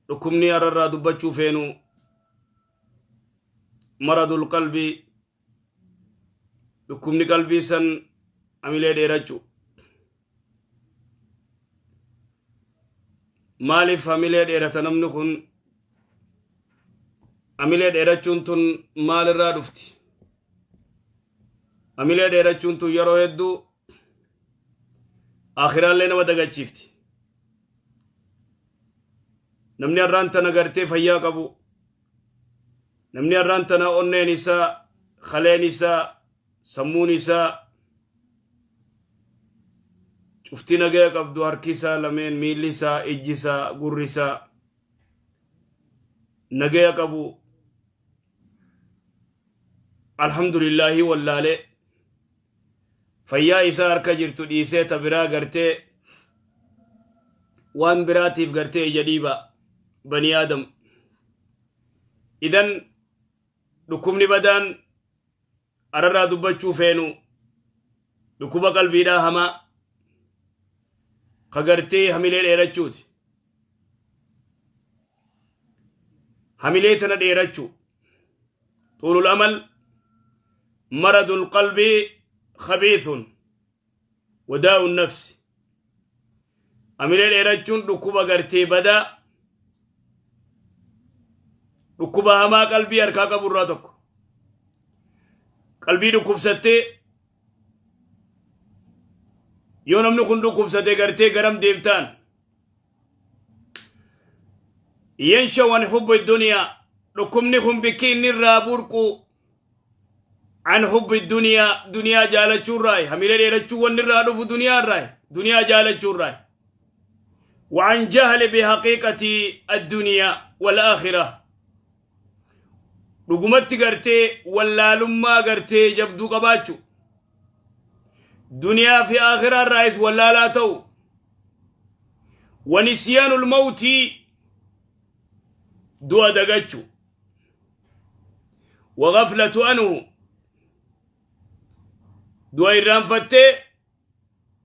Dhukkubni har'arraa dubbachuu feenu maradul qalbii, dhukkubni qalbii san amilee dheerachuu. Maaliif hamilee dheerata namni kun? Hamilee dheerachuun tun maalirraa dhufti? Hamilee dheerachuun tun yeroo hedduu akhiraallee nama dagachiifti. Namni har'aan tana gartee fayyaa qabu, namni har'aan tana onneen isaa, kaleen isaa, sammuun isaa cufti nagaya qabdu, harki isaa lameen, miilli isaa, ijji isaa, gurri isaa nagaya qabu, alhamdulillaahi wallaalee fayyaa isaa harka jirtu dhiisee ta biraa gartee waan biraatiif gartee ija dhiiba banii aadam. Idan dhukkubni badaan ararraa dubbachuu feenu dhukkuba qalbiidhaa hamaa ka gartee hamilee dheerachuuti. Hamilee tana dheerachuu, xuulul amal, maradul qalbii khabiithun wadaa'un nafsi. Hamilee dheerachuun dhukkuba gartee badaa, dhukkuba hamaa qalbii harkaa qabu irraa tokko. Qalbii dhukkubsattee, yoo namni kun dhukkubsate gartee garam deemtaan? Yansha wan hubbi duniyaa, dhukkubni kun bikki inni irraa burqu an hubbi duniyaa, duniyaa jaalachuu irraayi. Hamilee dheerachuu wanni irraa dhufu duniyaa irraayi, duniyaa jaalachuu irraayi. وعن جهل بحقيقة الدنيا والآخرة، dhugumatti gartee wallaalummaa gartee jabduu qabaachuu, duniyaa fi akhiraa irraayis wallaalaa ta'u. ونسيان الموت، du'a dagachu. وغفلة عنه، du'a irraanfattee.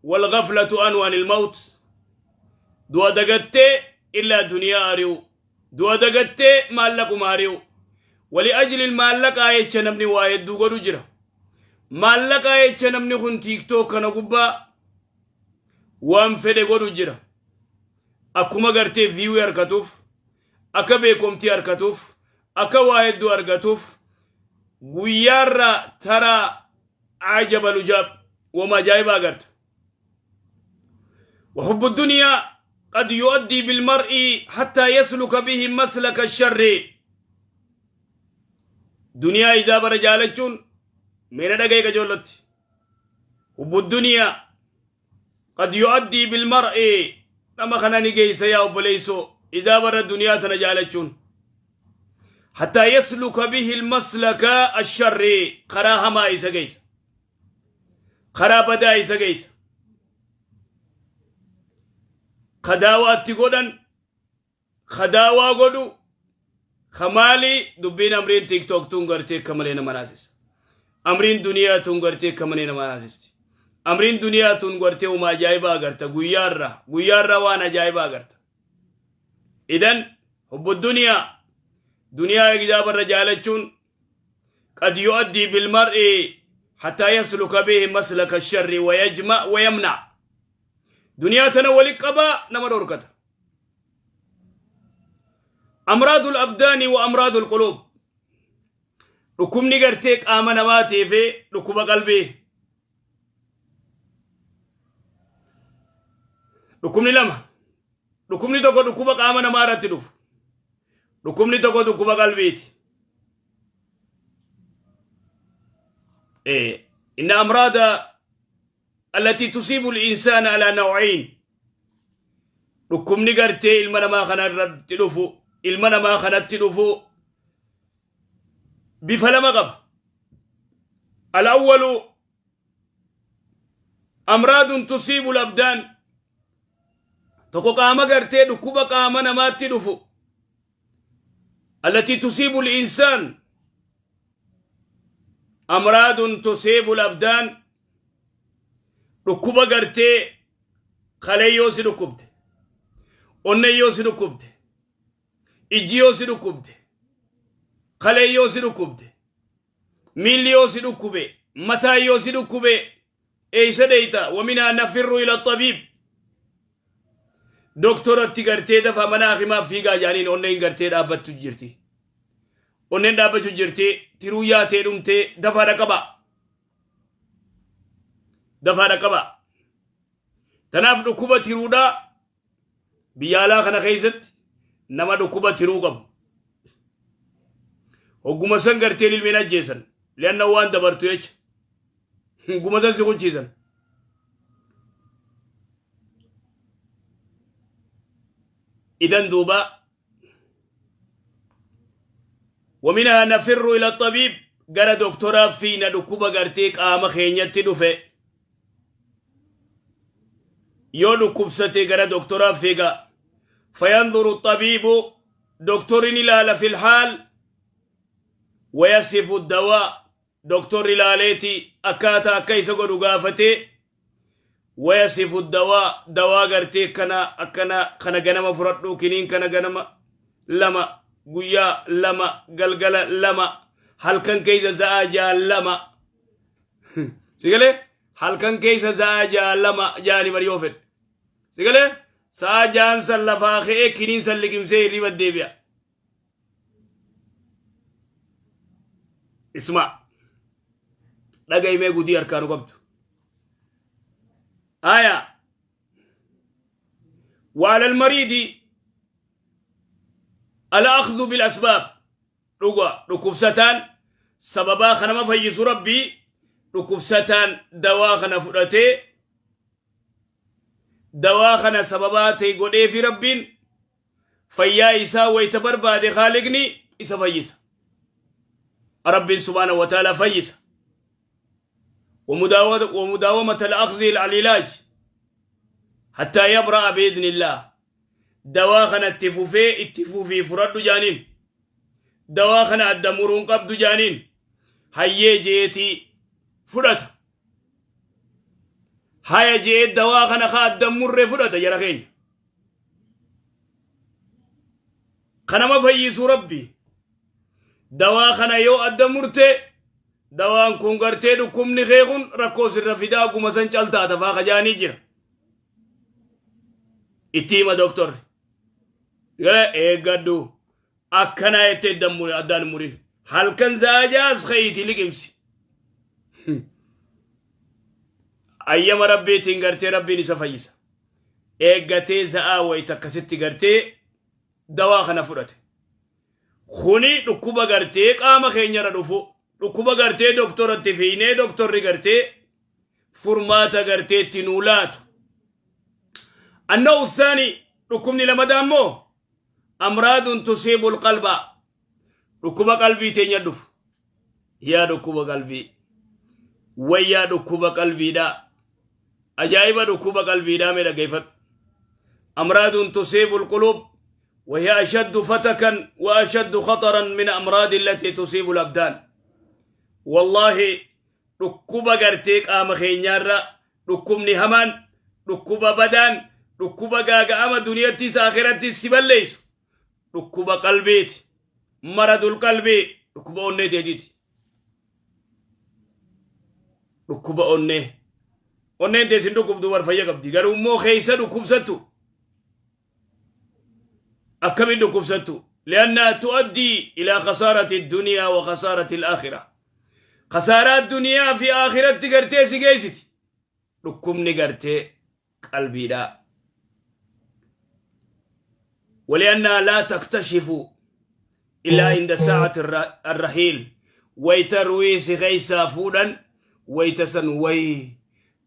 والغفلة عنه، عن الموت، du'a dagattee illaa duniyaa ari'u, du'a dagattee maallaquma ari'u. ولأجل maallaqaa jecha namni waa hedduu godhu jira. Maallaqaa jecha namni kun TikTok kana gubbaa waan fedhe godhu jira. Akkuma gartee view argatuuf, akka beekomtii argatuuf, akka waa hedduu argatuuf, guyyaarra taraa ajaba lujaab wama ajaa'ibaa agarta. وحب الدنيا قد يؤدي بالمرء حتى يسلك به مسلك الشر. دنيا إذا برجالتشون من دقيقة جولت، حب الدنيا قد يؤدي بالمرء، لما خناني جيس يا أبليسو، إذا بر الدنيا تنجالتشون حتى يسلك به المسلك الشر، خراها ما إيسا جيس، خرا بدا إيسا جيس، خداوات godhan, khadaawaa godhu, kamaalii dubbiin amriin TikTok tun gartee akka malee nama naasisa. Amriin duniyaa tun gartee akka malee nama naasisti. Amriin duniyaa tun gartee uma ajaa'ibaa agarta guyyaarraa guyyaarraa, waan ajaa'ibaa agarta. Idan حب الدنيا، duniyaa ijaabarra jaalachuun قد يؤدي بالمرء حتى يسلك به مسلك الشر ويجمع ويمنع. دنيا تنا ولقبا نما دوركتا. أمراض الأبدان وأمراض القلوب، dhukkubni gartee qaama namaatii fi dhukkuba qalbii. Dhukkubni lama: dhukkubni tokko dhukkuba qaama namaa irratti dhufu, dhukkubni tokko dhukkuba qalbiiti. إن أمراض التي تصيب الإنسان على نوعين، dhukkubni gartee ilma namaa kana irratti dhufu, ilma namaa kanatti dhufu bifa lama qaba. الأول أمراض تصيب الأبدان، tokko qaama gartee dhukkuba qaama namaatti dhufu، التي تصيب الإنسان، أمراض تصيب الأبدان، dhukkuba gartee kaleeyyoo si dhukkubde, onneyyoo si dhukkubde. Ijji yoo si dhukkubde, kalee yoo si dhukkubde, miilli yoo si dhukkube, mataa yoo si dhukkube, eeysa dheeyta? Waminhaa nafirru ila xabiib. Doktoratti gartee dafa mana hakimaa fiigaa jaaniin. Onneen gartee dhaabbattu jirti. Onneen dhaabbachuu jirti, tiruu yaatee dhumtee, dafaa dhaqaba. Dafaa dhaqaba. Tanaaf dhukkuba tiruudhaa biyya alaa kana keessatti nama dhukkuba tiruu qabu hogguma san gartee ilmeen ajjeesan, lianna waan dabartu jecha hogguma san si kuchiisan. Idan duuba ومنها نفر إلى الطبيب, gara doktoraa fiina. Dhukkuba gartee qaama keenyatti dhufe yoo dhukkubsate gara doktoraa fiiga. فينظر الطبيب, doktorri ni ilaala, في الحال ويصف الدواء. Doktorri ilaaleeti akkaataa akka isa godhu gaafatee, ويصف الدواء, dawaa gartee kana akkana kana ganama fudhadhu, kiniin kana ganama lama, guyyaa lama, galgala lama, halkan keessa za'aa 6 2. Sigalee halkan keessa za'aa 6 2 jaani bari yoo fedhe. Sigalee sa'a 6n san lafaa ka'ee kiniin san liqimsee hirriba deebi'a. Isma dhagayimee gudii harkaanu qabdu. Aya. وعلى المريض الأخذ بالأسباب. Dhuga, dhukkubsataan sababaa kanama fayyisu Rabbii. Dhukkubsataan dawaa kana fudhatee, dawaa kana sababaa ta'e godheefi Rabbiin fayyaa isaa wayta barbaade Khaaliqni isa fayyisa. Rabbiin سبحانه وتعالى fayyisa. ومداومة الأخذ العلاج حتى يبرأ بإذن الله. Dawaa kana itti fufee, itti fufii fudhadhu jaaniin. Dawaa kana adda muruun qabdu jaaniin. Hayyee jeetii fudhata. Haya jee dawaa kana ka adda murree fudhata jara keenya. Kanama fayyisu Rabbi. Dawaa kana yoo adda murte, dawaan kun gartee dhukkubni kee kun rakkoo sirra fidaa, guma san caltaata faa kajaanii jira. Itti hima doktorri. Gara eeggadhu, akkanaa jettee addaan murin. Halkan zaajaas ka'iiti liqimsi. Ayyama Rabbiitiin gartee Rabbiin isa fayyisa. Eeggatee za'aa wayita akkasitti gartee dawaa kana fudhate. Kuni dhukkuba gartee qaama keenyarra dhufu, dhukkuba gartee doktoratti fiinee doktorri gartee furmaata gartee itti nuu laatu. النوع الثاني, dhukkubni lamadaa immoo أمراض تصيب القلب, dhukkuba qalbii teenya dhufu. Yaa dhukkuba qalbii, wayyaa dhukkuba qalbiidha, ajaa'iba dhukkuba qalbiidha. Mee dhaggeeffadhu. أمراض تصيب القلوب وهي أشد فتكا وأشد خطرا من أمراض التي تصيب الأبدان. والله dhukkuba gartee qaama keenyaarra dhukkubni hamaan, dhukkuba badaan, dhukkuba gaaga'ama duniyattis akhirattis si balleessu dhukkuba qalbiiti. مرض القلب, dhukkuba onnee teetiiti. Dhukkuba onnee, onneen teessin dhukkubdu war fayya qabdi, garuu immoo keessa dhukkubsattu. Akkamin dhukkubsattu? لأنها تؤدي إلى خسارة الدنيا وخسارة الآخرة. خسارة الدنيا في آخرة gartee si geessiti dhukkubni gartee qalbiidha. ولأنها لا تكتشف إلا عند ساعة الرحيل. ويتا ruhiisi keeysaa fuudhan wayta san, way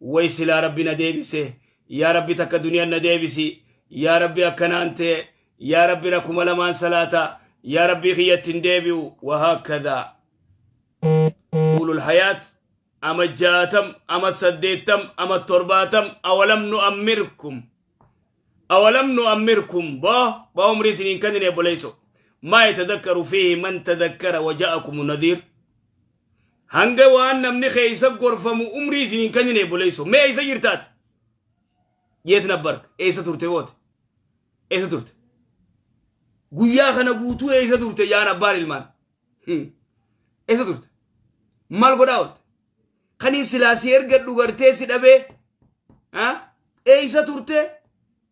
way, silaa Rabbi na deebise, yaa Rabbi takka duniyaan na deebisi, yaa Rabbi akkanaan ta'e, yaa Rabbi rakuma lamaan salaata, yaa Rabbi kiyyatti hin deebi'u. وهكذا طول الحياة, ama 60, ama 80, ama 70. أولم نعمركم, أولم نعمركم, ba ba umrii isiniin kennine obboleeyso, ما يتذكر فيه من تذكر وجاءكم النذير. Hanga waan namni keeysa gorfamu umrii isiniin kennine obboleeyso, mee eeysa jirtaat? የት ነበርክ? Eessa turte boote? Eessa turte? Guyyaa kana guutuu eessa turte jaan abbaan ilmaan? Eessa turte? Maal godhaa oolte? Kaniin silaa si ergadhu gartee si dhabee eessa turte?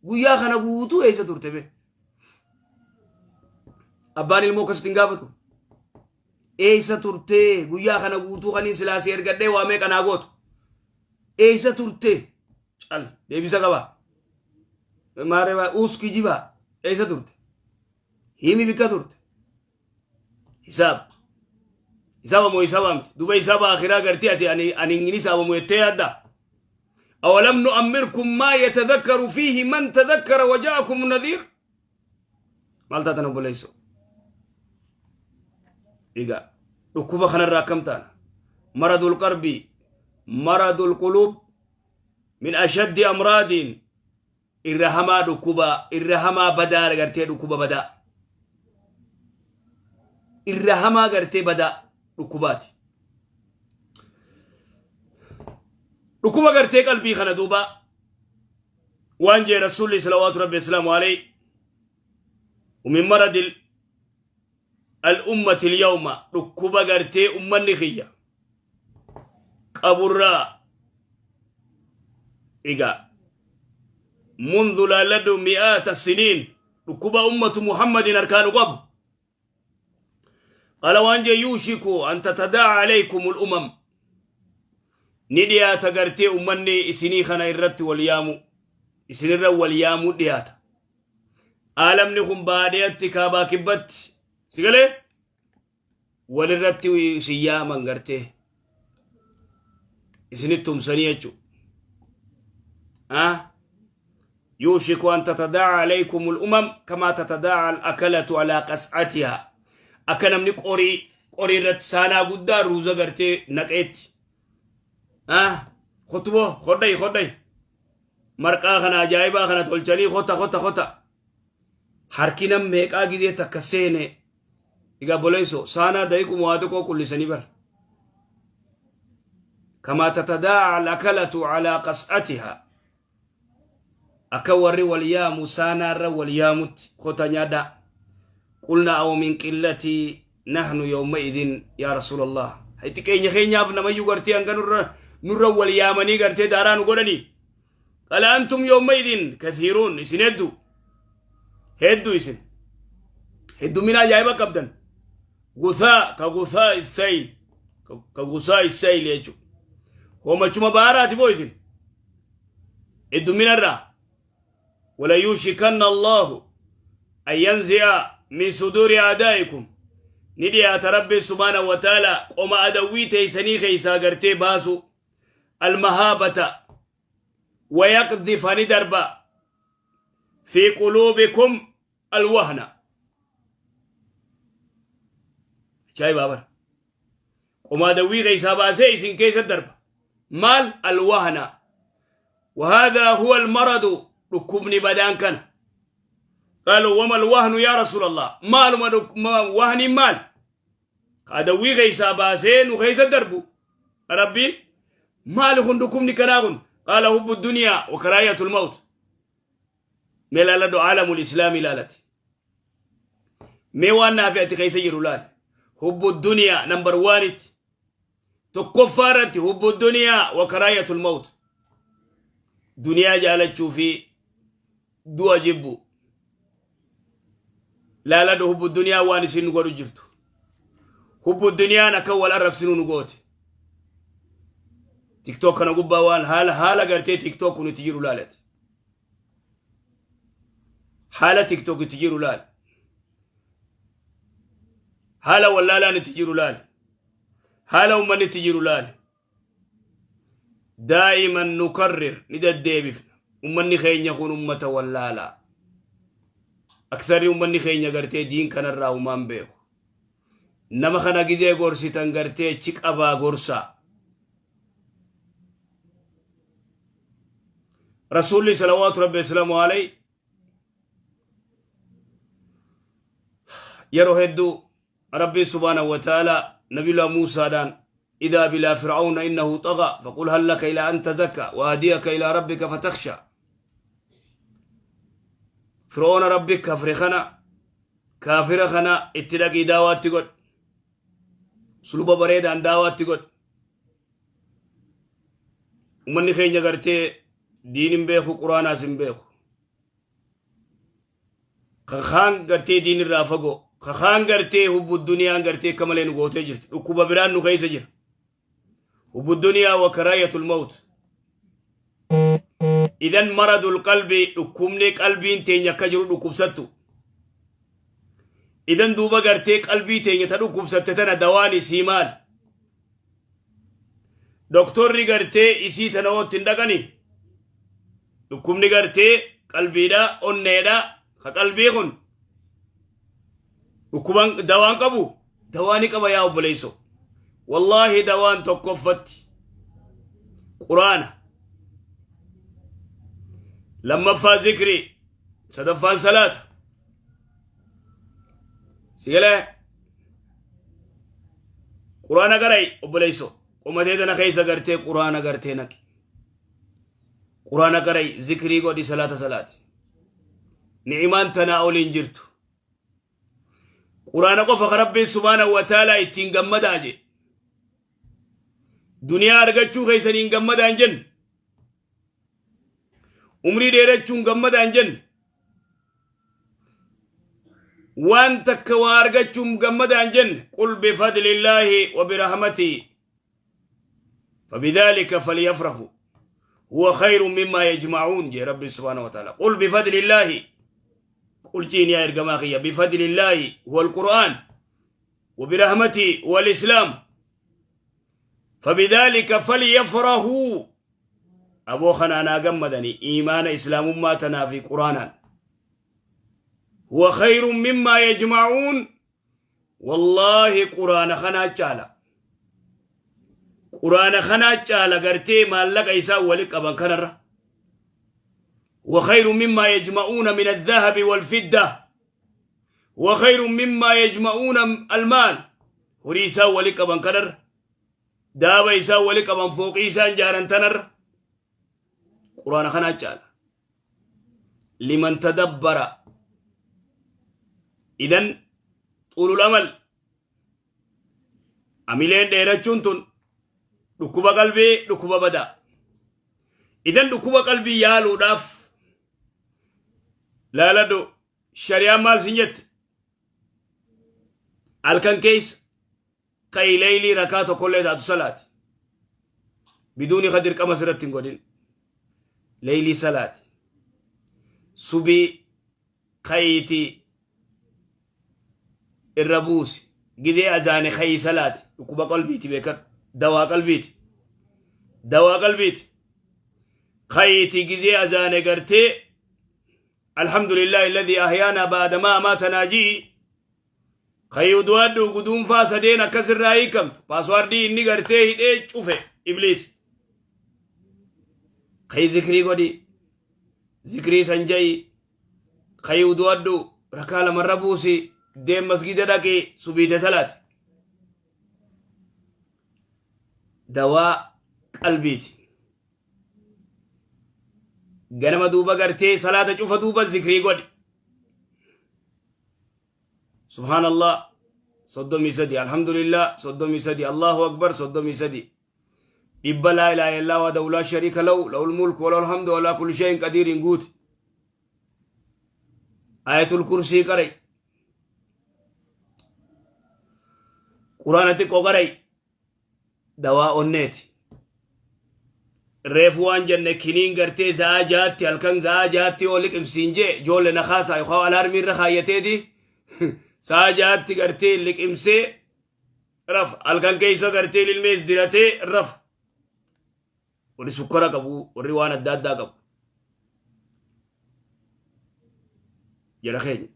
Guyyaa kana guutuu eessa turte bee? Abbaan ilmoo akkasitti hin gaafatu. Eessa turte? Guyyaa kana guutuu kaniin silaa si ergadhee waa meeqa naa gootu? Eessa turte? Cal deebisa qaba. Maarree baa uus kijibaa eessa turte? Himi bikka turte. Hisaab. Hisaaba moo hisaaba miti. Duba hisaaba akhiraa gartee ati ani hin hisaabamu jettee yaadda. Awalam nu'ammirkum maa yatadhakkaru fiihi man tadhakkara waja'akum nadhiir. Maal taatan obboleessoo? Egaa dhukkuba kanarraa akkam taana? Maradul qalbii, maradul quluub min ashaddi amraadiin irra hamaa dhukkuba, irra hamaa badaa gartee dhukkuba badaa. Irra hamaa gartee badaa dhukkubaati. Dhukkuba gartee qalbii kana duuba waan jee Rasuulli salawaatu rabbi islaamu alayhi ومن مرض الأمة اليوم dhukkuba gartee ummanni kiyya qaburraa egaa منذ laalladhu مئات السنين dhukkuba أمة محمد harkaanu qabu قال waan jee يوشك أن تتداعى عليكم الأمم ni dhiyaata gartee ummanni isinii kana irratti wal yaamu isinirra wal yaamuu dhiyaata. Aalamni kun baadiyatti kaabaa kibbatti si galee walirratti isin yaaman gartee isinitti tumsanii jechuudha. Ah? يوشك أن تتداعى عليكم الأمم كما تتداعى الأكلة على قصعتها akka namni qorii qorii irratti saanaa guddaa ruuza gartee naqeetti. Ah? Kotuboo hodhayi hodhayi. Marqaa kana ajaa'ibaa kana tolchanii kota kota kota. Harki nam meeqaa gizee takka seene. Egaa boleessoo saanaa da'iquma waa xiqqoo qullisanii bara. كما تتداعى الأكلة على قصعتها akka warri wal yaamu saanaarra wal yaamutti kota nyaadhaa. قلنا أو من قلة نحن يومئذ يا رسول الله itti keenya keenyaaf namayyuu gartee hanga nurra wal yaamanii gartee daaraa nu godhanii. قال أنتم يومئذ كثيرون isin hedduu hedduu isin heddumina ajaa'iba qabdan غثاء كغثاء السيل كغثاء السيل jechuudha. Hoomachuma baaraati boo isin hedduminarraa. وليوشكن الله أن ينزع من صدور أعدائكم ni dhiyaata Rabbi سبحانه وتعالى qoma adawwii teeysanii keeysaa gartee baasu المهابة ويقذف ni darba في قلوبكم الوهن ajaa'ibaa bara qoma adawwii keeysaa baasee isin keessa darba maal الوهن وهذا هو المرض dhukkubni badaan kana. قالوا وما الوهن يا رسول الله مال وهن maal adawwii keeysaa baasee nu keessa darbu Rabbiin maali kun dhukkubni kanaa kun? قال حب الدنيا وكراهية الموت. Mee laaladhu عالم الإسلام ilaalati mee waan naafi ati keessa jiru laal. حب الدنيا number one itti tokkoffaa irratti حب الدنيا وكراهية الموت duniyaa jaalachuu fi du'a jibbu. Laaladhu حب الدنيا waan isin nu godhu jirtu. حب الدنيا n akka wal arrabsinuu nu goote. TikTok kana gubbaa waan haala haala gartee TikTok kun itti jiru laalati. Haala TikTok itti jiru laal. Haala wallaalaan itti jiru laal. Haala ummanni itti jiru laal. دائما نكرر ni deddeebifna ummanni keenya kun ummata wallaalaa. Aksarri ummanni keenya gartee diin kanarraa umaan beeku. Nama kana gizee gorsitan gartee chi qabaa gorsaa. Rasuulli صلوات ربي وسلامه عليه yeroo hedduu Rabbii سبحانه وتعالى Nabiyullah Muusaadhaan اذهب إلى فرعون إنه طغى فقل هل لك إلى أن تزكى وأهديك إلى ربك فتخشى. Fir'oona Rabbi kafre kana Kaafira kana itti dhaqii daawaatti godhi. Suluba bareedaan daawaatti godhi. Uummanni keenya gartee diin hin beeku, quraanaas hin beeku. Kakaan gartee diin irraa fagoo. Kakaan gartee hubbu duniyaan gartee akka malee nu gootee jirti. Dhukkuba biraan nu keessa jira. Hubbu duniyaa wa karaayatul mawt. Idan maradul qalbii, dhukkubni qalbiin teenya akka jiru dhukkubsattu. Idan duuba gartee qalbii teenya ta dhukkubsatte tana dawaan isii maal? Doktorri gartee isii tana wootti hin dhaqani. Dhukkubni gartee qalbiidha, onneedha. Ka qalbii kun dhukkuban dawaan qabu, dawaa ni qaba yaa obboleesso. Wallaahi dawaan tokkoffatti quraana. Lammaffaa zikrii, sadaffaan salaata. Sigalee quraana garai obboleesso. Qomatee tana keessa gartee quraana gartee naqi. Quraana qarai, zikrii godhi, salaata salaati. Ni'imaan tanaa oliin jirtu. Quraana qofa ka Rabbiin subhaanahu wa ta'aalaa ittiin gammadaa jee. Duniyaa argachuu keessaniin gammadaa hin jenne. Umrii dheerachuun gammadaa hin jenne. Waan takka waa argachuun gammadaa hin jenne. Qul bifadlillaahi wa birahmatii. فبذلك فليفرحوا هو خير مما يجمعون جي ربي سبحانه وتعالى. قل بفضل الله، قل جين يا إرقماخية، بفضل الله هو القرآن وبرحمته هو الإسلام، فبذلك فليفرحوا. أبو خنانا قمدني إيمان إسلام ما تنا في قرآنا هو خير مما يجمعون. Wallaahi quraana kanaa caala. Quraana kanaa caala gartee maallaqa isaan wali qaban kanarra. Wa khayru mimmaa yajma'uuna min adh-dhahabi wal fidda. Wa khayru mimmaa yajma'uuna almaal. Horii isaan wali qaban kanarra. Daaba isaan wali qaban, fooqii isaan jaaran tanarra. Quraana kanaa caala. Liman tadabbara. Idan xulul amal, amileen dheerachuun tun dhukkuba qalbii, dhukkuba badaa. Idan dhukkuba qalbii yaaluudhaaf laaladhu, shari'aan maal sin jette? Halkan keessa ka'i, leeylii rakaa tokkollee taatu salaati. Biduuni ka dirqama sirratti hin godhin. Leeylii salaati. Subii ka'iitii irra buusi. Gidee azaane ka'ii salaati. Dhukkuba qalbiiti beekadhu. Dawaa qalbiiti. Dawaa qalbiiti. Ka'iitii gizee azaane gartee alhamdulillahi alladhi ahyaana ba'da ma amaatanaa ji'i. Kayyuu du'adhu, guduunfaa sadeen akkas irraa hiikamtu. Paaswaardii inni gartee hidhee cufe ibliis. Kayi zikrii godhi. Zikrii san ja'i. Kayyuu du'adhu, rakaa lamarra buusi. Deem masgida dhaqi, subiite salaati. Dawaa qalbiiti. Ganama duuba gartee salaata cufa duuba zikrii godhi. Subhaanallah 33, alhamdulillah 33, Allahu akbar 33, 100 laa ilaaha illallah wahdahu laa shariika lahu lahul mulku wa lahul hamdu wa ala kulli shay'in qadiirin guuti. Ayatul kursii qarai. Quraana xiqqoo qarai. Dawaa onneeti. Reefu waan jenne, kiniin gartee za'aa 6tti, halkan za'aa 6tti yoo liqimsiin jee ijoollee na kaasaa yookaan alaarmii irra kaayyateeti sa'aa 6tti gartee liqimsee rafa. Halkan keessa gartee lilmees diratee rafa. Warri sukkara qabu, warri waan adda addaa qabu. Jara keenya.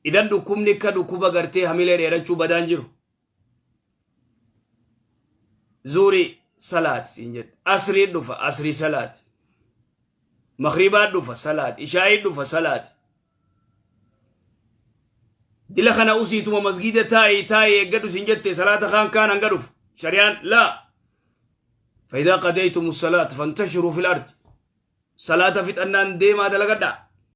Idan dhukkubni akka dhukkuba gartee hamilee dheerachuu badaan jiru. Zuurii salaati siin jedhe. Asrii dhufa, asrii salaati. Makriibaa dhufa, salaati. Ishaayii dhufa, salaati. Dila kana usiituma masgiida taa'ii taa'ii eeggadhu siin jette, salaata kaan kaan hanga dhufu. Shari'aan laa. فإذا قضيتم الصلاة فانتشروا في الأرض. Salaata fixannaan deemaa dalagadhaa.